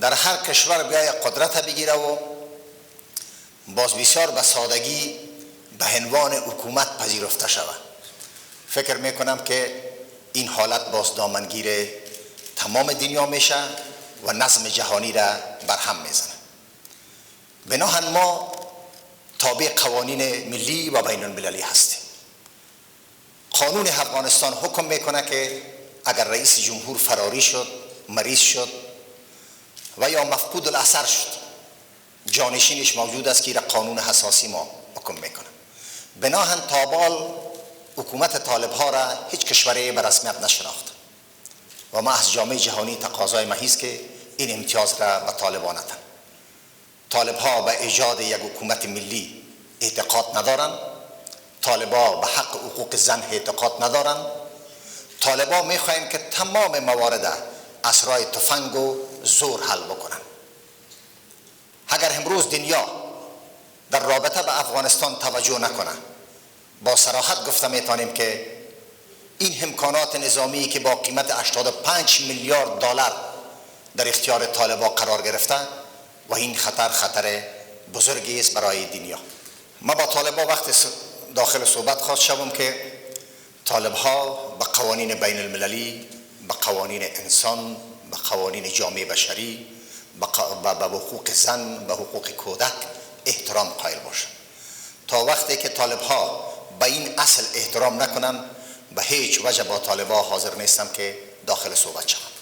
در هر کشور بیای قدرت بگیره و باز بسیار به سادگی به عنوان حکومت پذیرفته شود. فکر میکنم که این حالت باز دامنگیر تمام دنیا میشه و نظم جهانی را برهم میزنه. بناهن ما تابع قوانین ملی و بین المللی هستیم. قانون افغانستان حکم میکنه که اگر رئیس جمهور فراری شد، مریض شد و یا مفقود الاثر شد، جانشینش موجود است که قانون اساسی ما حکم میکنه. بناهن تابال حکومت طالب ها را هیچ کشوری به رسمیت نشناخت و ما از جامعه جهانی تقاضای مهیز که این امتیاز را به طالبان ندن. طالب ها به ایجاد یک حکومت ملی اعتقاد ندارند. طالب ها به حق حقوق زن اعتقاد ندارند. طالب ها میخواهند که تمام موارد از راه تفنگ و زور حل بکنن. اگر امروز دنیا در رابطه به افغانستان توجه نکنه، با صراحت گفته میتونیم که این امکانات نظامی که با قیمت 85 میلیارد دلار در اختیار طالبان قرار گرفته و این خطر خطر بزرگی است برای دنیا. ما با طالبان وقت داخل صحبت خواست شوم که طالبها به قوانین بین المللی، به قوانین انسان، به قوانین جامعه بشری، به حقوق زن، به حقوق کودک احترام قائل باشند. تا وقتی که طالبها به این اصل احترام نکنند، به هیچ وجه با طالبها حاضر نیستم که داخل صحبت شوم.